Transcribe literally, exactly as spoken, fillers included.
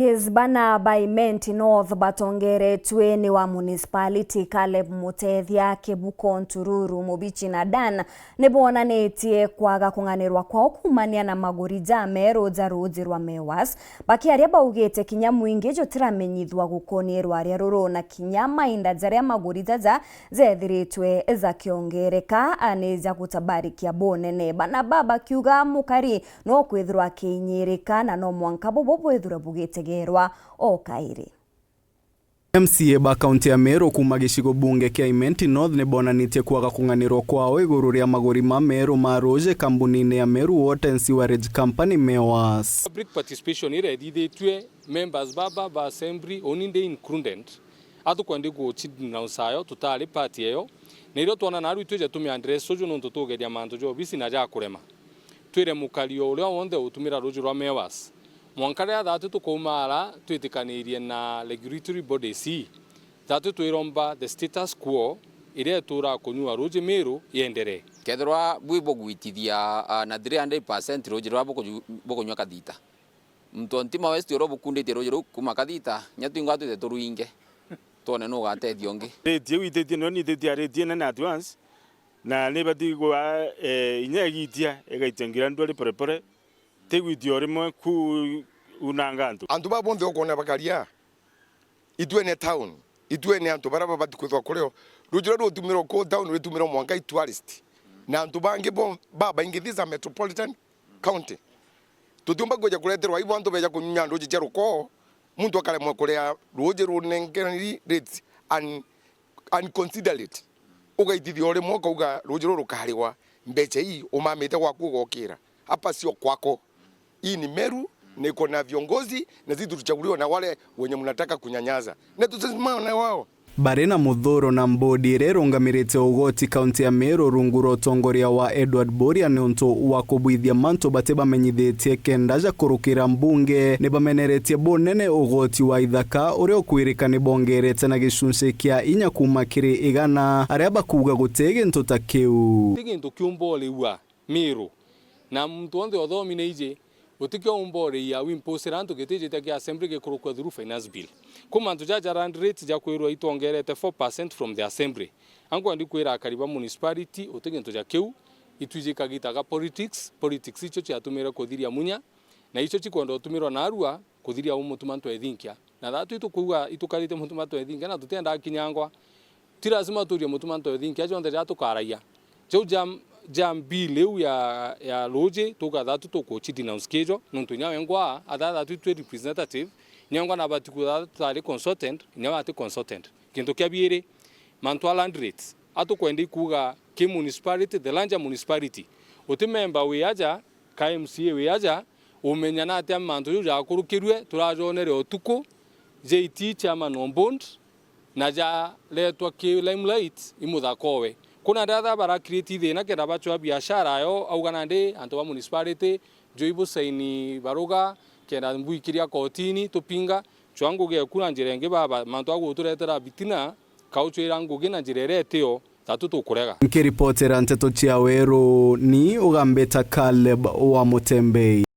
Is bana ba Imenti North batongeretwe ni wa municipality Caleb Mutethia, Kibuko Ntururu, Mubichi na Dan ni bonanitie kwaga kung'anirwa kwao kuumania na maguri ja meru ja ruuji rwa Mewas, bakiaria baugite kinya mwingi jutiramenyithua gukonie rwaria ruru na kinya mainda jaria maguri jaja jethiritwe jakiongereka ni ja gutabarikia bunene. Bana ba bakiuga mukari no kwithirwa akinyirika na no mwanka bubu bwithirwe bugitegerwa o kairi. M C A ba kaunti ya Meru kuuma gicigo bunge kia Imenti North ni bonanitie kwaga kung'anirwa kwao iguru ria maguri ma meru ma ruuji kambunine ya Meru Water and Sewerage Company, Mewas. Public participation iria ithithitue, members baba ba assembly, uni ndi included, atukwenda guchidi na usayo, tutari party eyo, na irio twona naru itwije tumiandress uju nontu tugeria mantu ja obisi na ja kurema. Twire mukari o uria wonthe utumira ruuji rwa Mewas. Mwanka riria thatu tukauma ara, twitikanirie na regulatory bodies ii. Thatu twiromba the status quo iria ituraa kunyua ruuji Meru yenderee. Kethirwa bwi bugwitithia, ah, na three hundred percent ruuji ruria bukuju-, bukunyua Kathita. Muntu o Ntima West uria bukunditie ruuji ruu kuuma Kathita, nya twingwa twite turwinge. Twone nu ugatethia ungi. Rate iu ititie nio nititie a rate inene at once, na ni ibati gwa, eh, inya igitia igaitia ngira ndwari porepore, tigwitia o rimwe ku unanga antu. Antu baa bonthe ukwona bakaria, itwene town, itwene antu baria babati kwithwa kurio. Ruuji ruria rutumirwa kuu town ritumirwa mwanka i tourist. Na antu bangi bo, babaingi, these are metropolitan county. Tutiumba kwija kureterwa ibo antu beja kunyunya nduuji cia rukoo, muntu akaremwa kuria ruuji runengereri rates un-, unconsiderate. Ugaitithia o rimwe ukauga ruuji ruru rukariwa mbecha ii umamite gwaku ugokira. Hapa sio kwako. Hii ni Meru na iko na viongozi na sisi tulichaguliwa na wale wenye mnataka kunyanyasa. Na tutasimama na wao. Bari na muthuro na mbodi iria irungamirite ugoti kaunti ya Meru rungu rwa utongoria wa Edward Buria niuntu wa kubwithia mantu bati bamenyithitie kenda ja kurukira mbunge, ni bameneretie bunene ugoti wa ithaka uria ukwirika ni bongerete na gicunci kia inya kuuma kiri igana, aria bakuuga guti gintu ta kiu. Ti gintu kiumba uriwa. Meru. Na muntu wonthe uthomi na iji, utikio umba uriia wimpusira antu giti gita kia assembly gikurukwa through finance bill. Ku mantu jaja land rate jakwirwa itwongerete four percent from the assembly. Ankwenda kwira akari ba municipality, uti gintu ja kiu, itwijikagitaga politics, politics icio ciatumire kuthiria munya, na icio cikwenda utumirwa narua kuthiria u mutuma ntwethinkia. Na thatu itukuuga itukarite mutuma ntwethinkia na tutiendaa kinyangwa. Ti lazima turie mutuma ntwethinkia jonthe ja tukaragia. Jau ja, ja bill iu ya, ya ruuji, tuga thatu tukuci denounce kijo, nontu inya wengwa, atha thatu twi representative, inya wengwa nabati kutha tutari consultant, inya wati consultant. Gintu kia biiri, mantu a land rates, atukwenda ikuuga ki municipality, the larger municipality, uti member wi aja, ka M C A wi aja, umenya na atia mantu jau jakurukirue, turajonere utuku, J T chairman on board, na jaretwa ki limelight i muthaka owe. Kuna ndatha bara create thina kenda bachwa biashara yo, auga nandi antu ba municipality, juu ibusaini baruga, kenda mbuikiria kotini, tupinga, chwa ngugi eku na njira ingi baba, mantu a guturetera bitina, kauchwira ngugi na njira iria itio, thatu tukurega. Nkiripotera nteto cia Weru, ni ugambita Caleb wa Mutembei.